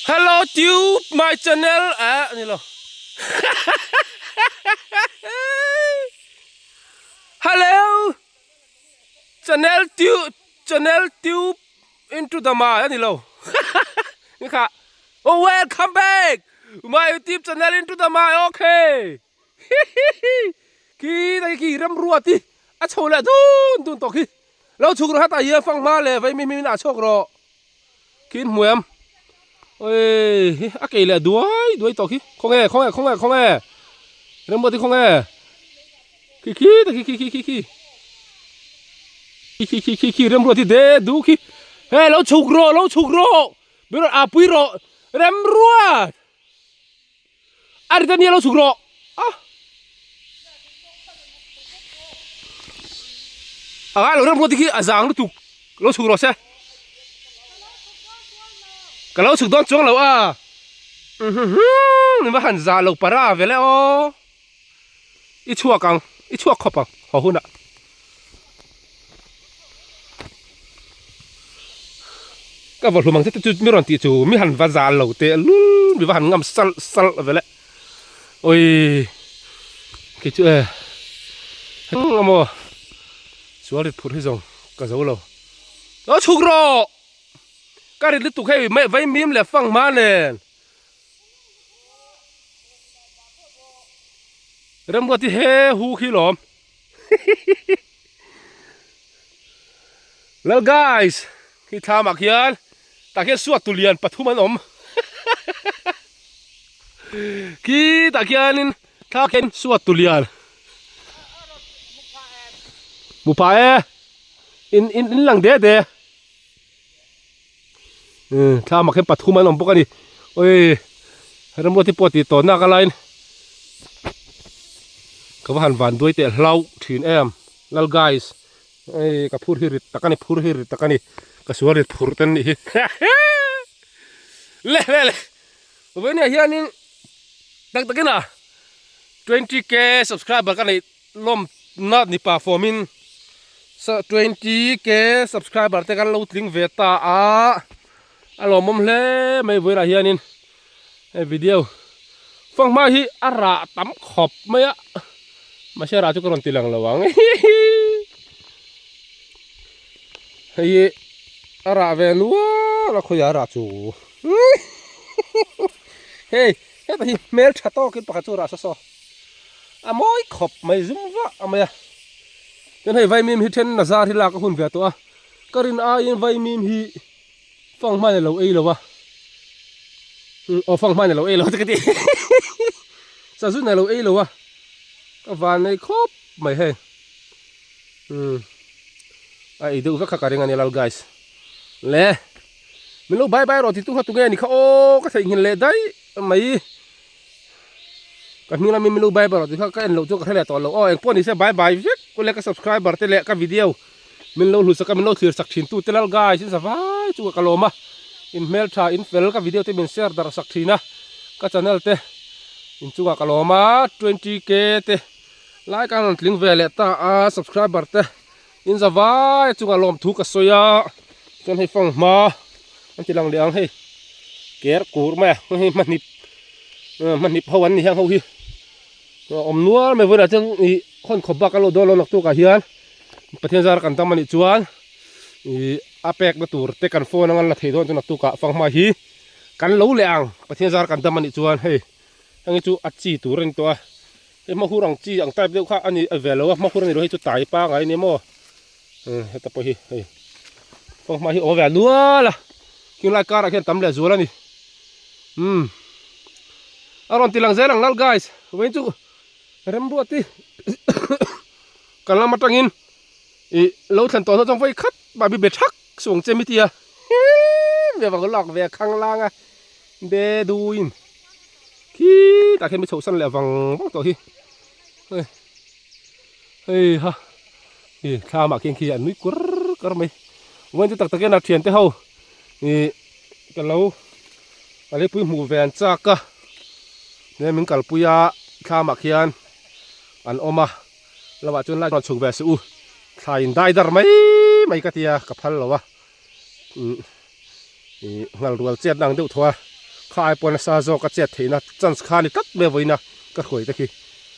Hello tube my channel eh ani lo Hello channel tube channel tube into the my ani lo ni kha oh welcome back my youtube channel into the my okay Khi đây khi rem ruat hi a chho leh dun dun tawh khi lo chhuk rawh hetah hian fang hma leh vei mi hmin ah chhuak rawh khi in hmu em oi hi a kei leh duai duai tawh khi khawnge khawnge khawnge khawnge rem ruat hi khawnge khi khi ta khi khi khi khi khi khi khi khi khi rem ruat hi de du khi he lo chhuk rawh lo chhuk rawh mi rawn ah pui rawh rem ruat. A rit ania lo chhuk rawh a. A ngai lo rem ruat khi a zang lutuk lo chhuk rawh se. Ka lo chhuk dawn chuang lo a. Ni va han za lo para ve le aw. I chhuak ang i chhuak khawp ang haw hunah. Ka va hlum ang che te chu mi rawn tih chu mi han va zal lo teh lul mi va han ngam salh salh ve le oi kei chu e eng emaw sual rit phurh hi zawng ka zo lo lo chhuk rawh ka rit lutuk hei vaimim leh fang hma nen. Remruati he hu khi lawm Lal guys khi thlam ah khian tah khian suat tu lian pathum an awm khi tah khianin thla khian suat tu lian mu pah e in in in lang de de. Thla mak hian pathum an awm bawk a ni awii remruati pawh tih tawh nak a laiin ka va han van duai teh hlauh thin em lal guys hei ka phur hi rit tak a ni phur hi rit tak a ni ka sual rit phur te an nih hi le le le vawiin ah hianin tak takin a 20k subscriber ka neih Lawmna ni pah fawmin 20k subscriber te kan lo tling ve ta a, a lawmawm hle mai vawilah hianin hei video fanghma hi a rah tam khawp mai a, mahse a rah chu ka rawn ti lang lo ang hei hi a rah ve nual a khawiah a rah chu hei heta hi hmeltha tawkin pakhat chu a rah saw saw. A mawi khawp mai zum vah a mai a. Tin hei vaimim hi then nazar hi lak a hun ve tawh a. Ka rin aiin vaimim hi fang hman a lo ei lo a. Aw fang hman a lo ei lo te ka ti. Sazun a lo ei lo a. Ka van nei khawp mai hei. Umm a ei deuh vek kha ka ring a ni lal guys. Le min lo bye bye rawh ti tu kha tunge ni kha aw ka theihnghilh leh daih mai. Ka hming lama min lo bye bye rawh tih kha ka en loh chuan ka hre leh tawh lo aw engpawh ni se bye bye vek ule ka subscriber te leh ka video min lo hlut sak a min lo thlir sak thin tu te lal guys in zavai chu ka lawm a in hmeltha in fel ka video te min share darh sak thin a ka channel te in chungah ka lawm a 20k te lai ka rawn tling ve leh ta a subscriber te in zavai chungah lawm thu ka sawi a chuan hei fang hma an ti lang leh ang hei ker kur mai a hei hmahnip hmahnip ho an ni hiang ho hi awm nual mai vawiinah chuan ih khawn khawp bak a lo dawn lo naktuk ah hian Pathian zara kan dam anih chuan ih a pekna tur te kan phone anga la thei dawn chu naktuk ah fanghma hi kan lo leh ang Pathian zara kan dam anih chuan hei heng hi chu a chi tur a ni tawh a hei hmahur ang chi ang type deuh kha a ni ve lo a hmahur a ni lo hei chu tai pangai a ni maw heta pawh hi hei fanghma hi awm ve nual a khing lai karah khian tam leh zual a ni. Umm a rawn ti lang zel ang lal guys vawiin chu remruati kan lam atangin ih lo thlen tawh hnu chuan vawi khat mah bi be thak suang che mi tia ve vang lak ve khang lang a be duin khi tah khian mi chhoh san leh vang vang tawh hi hei hei ha ih thlam ah khian khi an nui kur kur mai vawiin chu tak takin a thiante ho Ih ka lo a lipui hmuh ve an chak a nia min kalpui a thlam ah khian an awm a lamah chuan lai chuan chhuk ve suh u thla in dai dar mai mai ka tia ka phal lo a umm ih nghal rual chet na ang deuh tho a. Kha ai pawh nasa zawk a chet theihna chance kha a ni tlat mai a vawiin a ka hruai te khi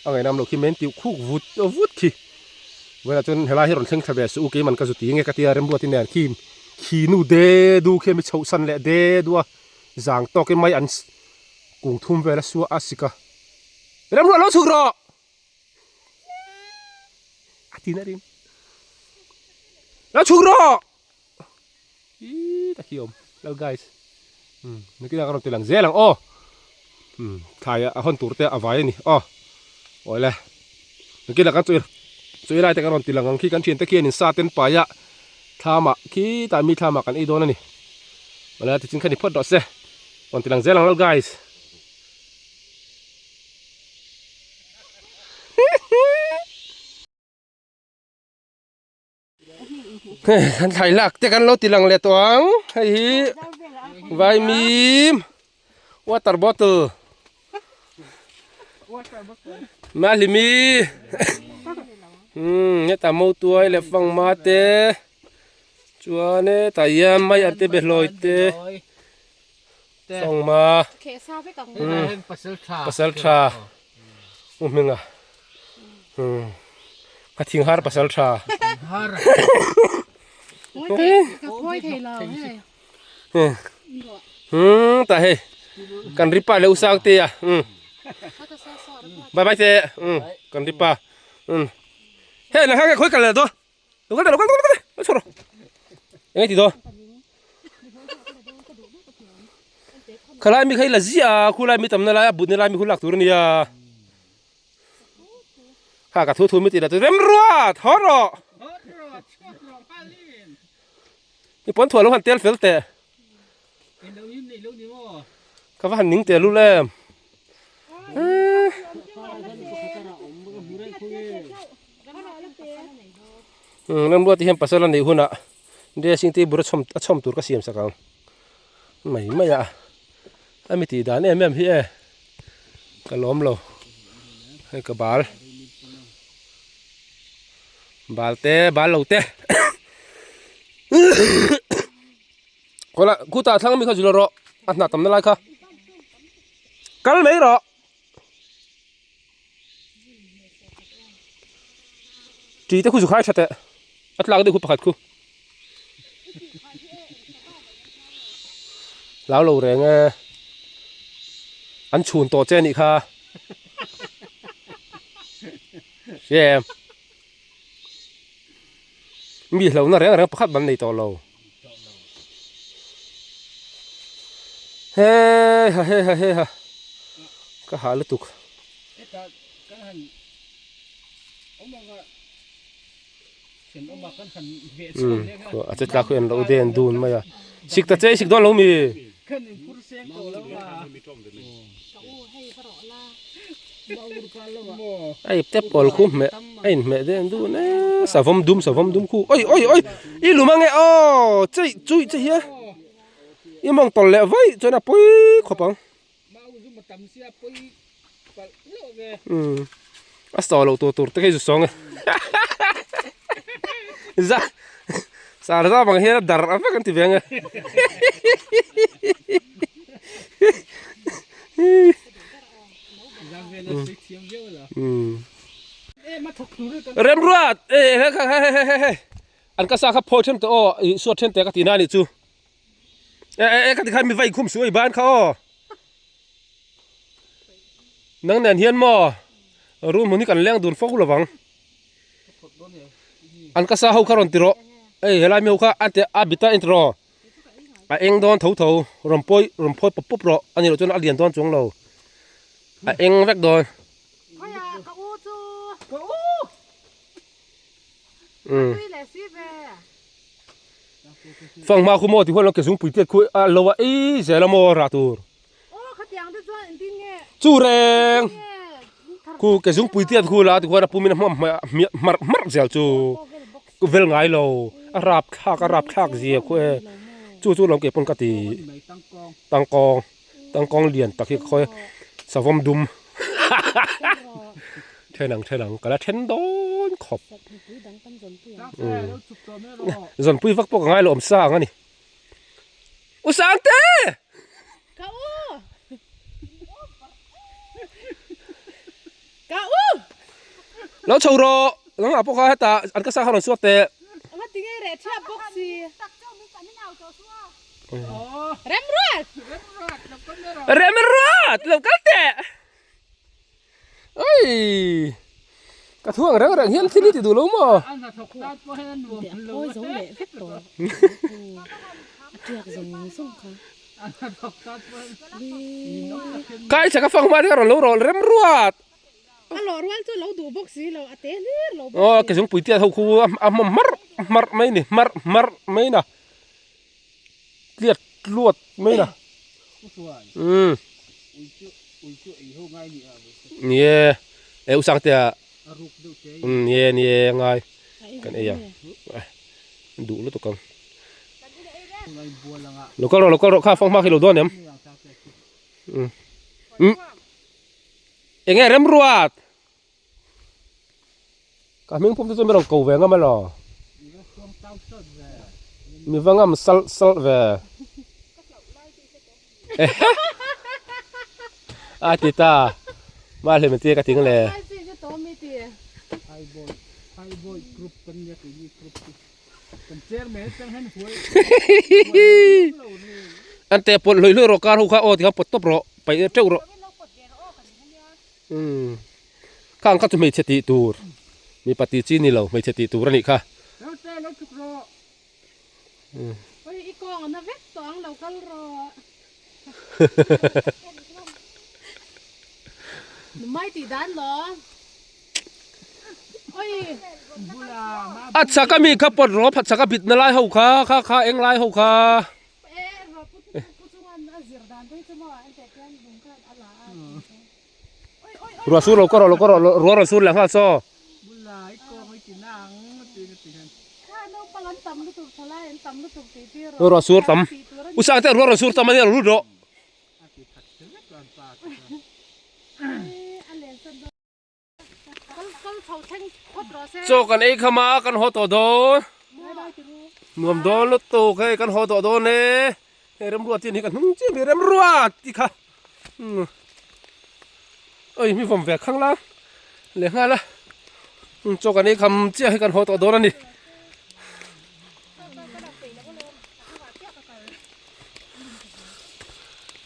a ngaihnam loh khi men tiu khuk vut vut khi. Vawiinah chuan helai hi rawn thleng thla ve suh u keiman ka zu ti nge ka tia remruati nen khi khi nu de du khi a mi chhoh san leh de du a zang tawkin mai an kung thum vel a suah a sik a. Remruat lo chhuk rawh! A ti na rim. Lo chhuk rawh! Ih ta khi awm. Lo guys. Hmm, nakinah ka rawn ti lang zel ang aw. Hmm, thlai a hawn tur te a vai a ni aw. Awle. Nakinah kan chawi chawi lai te kan rawn ti lang ang khi kan thian te khian in sa ten pai a thlamah khi tah mi thlamah kan ei dawn a ni. Awle tichin kha ni phawt rawh se. Rawn ti lang zel ang lo guys. Kan thlai lak te kan lo ti lang leh tawh ang hei hi vaimim water bottle mahlimi umm heta motuai leh fangma te chuan hetah hian mai an te behlawi te. Sawngma pasal tha u hminga ka thing har pasal tha ta hei kan ripa leh u sang te a bye bye te kan ripa hei nang kha khawi kal leh dawn Lo kal teh, lo kal teh, lo kal teh, lo chhuah rawh. Eng ti dawn? Khalai mi kha i la ziah a, khulai mi tamna lai a but na lai mi khu lak tur a nia. Kha ka thu thu mi ti la chu rem ruat, haw rawh. I pawn thuah lo han tel fel teh. Ka va han ning teh lul em. Umm Ramruati hian pasal a neih hunah dressing table a chhawm a chhawm tur ka siam sak ang mai mai a a mi tih dan em em hi e ka lawm lo hei ka bal bal te bal lo te Kawla khutah thlang mi kha zul rawh a hna tamna lai kha kal mai rawh. Ṭi te khu zu khai ṭha teh a tlak deuh khu pakhat khu hlau lo reng e an chhun tawh che anih kha hria em mi hlauhna reng reng pakhat ban nei tawh lo he ha he ha he ha ka hah lutuk. A che tlak hian lo den dun mai a sik ta che sik dawn lo mi. A ip te pawl khu hmeh a inhmeh den dun e savawm dum savawm dum khu oi oi oi i lum ange aw chei chui che hian i mawng tawlh leh vaih chuan a pawi khawp ang. Umm a saw loh tur tur te khi zu sawng e za sar za bang hian a dar a vek an ti ve ang e Remruat e he kha he he he he an ka sa kha phawi then tawh aw ih suat then teh ka tih na anih chu. E e e ka ti khan mi vai khum suh ei ban kha aw. Nang nen hian maw room hmun hi kan leng dun fo lovang. An ka sa ho kha rawn ti rawh. Ei helai mi ho kha a te a bita en ti rawh. A eng dawn tho tho rawn pawi rawn phawi pawp pawp rawh a ni loh chuan a lian dawn chuang lo. A eng vek dawn. Ka u chu. Ka u. Umm. Fang hma khu maw ti huan lo ke zungpui tiat khu a lo a ei zel a maw rah tur. Chu reng khu ke zungpui tiat khu la ti huan a pumin a hmuam hmiah hmarh hmarh zel chu vel ngai lo a rap thlak a rap thlak zia khu e chu chu lo ke pawn ka ti tangkawng tangkawng lian tak hi ka khawi a savawm dum then ang then ang ka la then dawn khawp. Zawnpui vak pawh ka ngai lo awm sa ang a ni. U Sangte! Ka u! Lo chho rawh, nangmah pawh kha hetah an ka sa kha rawn suak teh. Anga ti ngei reh thiap bawk si. Remruat! Remruat! Lo kal teh! Oi! Ka thu ang reng reng hian thil hi ti duh lo maw? Awi zo leh vek tawh. A tiak zawng zawng kha. Kai chaka fang hma te kha rawn lo rawh Remruat! A lawh rual chu lo duh bawk si lo, a te hlir lo bawk si. Aw, kezungpui tiat ho khu a hmawm hmarh hmarh mai ni, hmarh hmarh mai na. Tliat tluat mai na. Umm. Nie, e usangtea umm nie nie ngai kan ei ang. Duh lutuk ang. Lo kal rawh lo kal rawh kha fanghma khi lo dawn em. Umm. Umm. Enge remruat? Ka hming pum te chu mi rawn ko ve ngam elaw? Mi va ngam salh salh ve. A ti ta. Mah hlem te ka ting le. An te pawlh hlui hlui rawh kar ho kha aw tikhan pawt tawp rawh paih teuh rawh. Umm khang kha chu hmeichhe tih tur mipa tih chi ni lo hmeichhe tih tur a nih kha. Oi i kawng a na vek tawh ang lo kal rawh. Mai tih dan lo. Oi. A chak a mi kha pawt rawh phat chak a bit na lai ho kha kha kha eng lai ho kha. Ruah sur lo ka rawh lo ka rawh ruah rawn sur leh nghal chaw. Ruah sur tam. U sang te ruah rawn sur tam ania lut rawh. Chaw kan ei kham a kan haw tawh dawn nuam dawn lutuk hei kan haw tawh dawn e hei remruat hi a ni ka hnung chiah mai remruat tih kha umm oi mi vawm ve khang la leh nghal a chaw kan ei kham chiah hi kan haw tawh dawn a ni.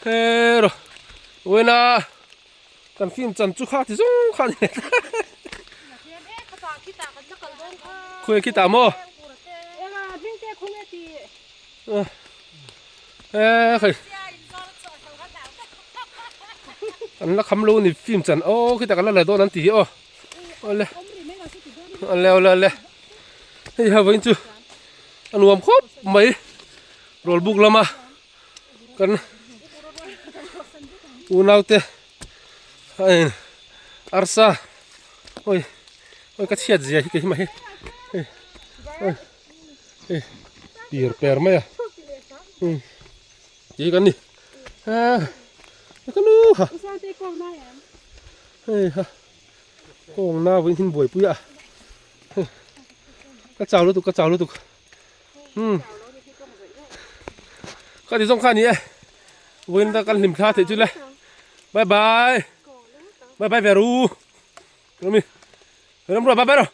Hero wena. Kan film chan chu kha ti zawng kha ni leh ta. Khawi khitah maw? Eh khai. An la kham lo ni film chan aw khitah kan la la dawn an ti hi aw. Awle. Awle awle awle. Hei ha vawiin chu a nuam khawp mai. Rawlbuk lama kan unaute a in arsa oi oi ka chhiat zia hi keimah hi hei oi hei tir per mai a um tih kan ni ah ka nu ha hei ha kawng na vawiin hin buaipui a ka chau lutuk ka chau lutuk. Hmm. Ka ti zawng kha ni e. Vawiin ta kan hlim thla theih chu le. Bye bye. Bye bye ve ru. Rami. Ram ru bye bye ro.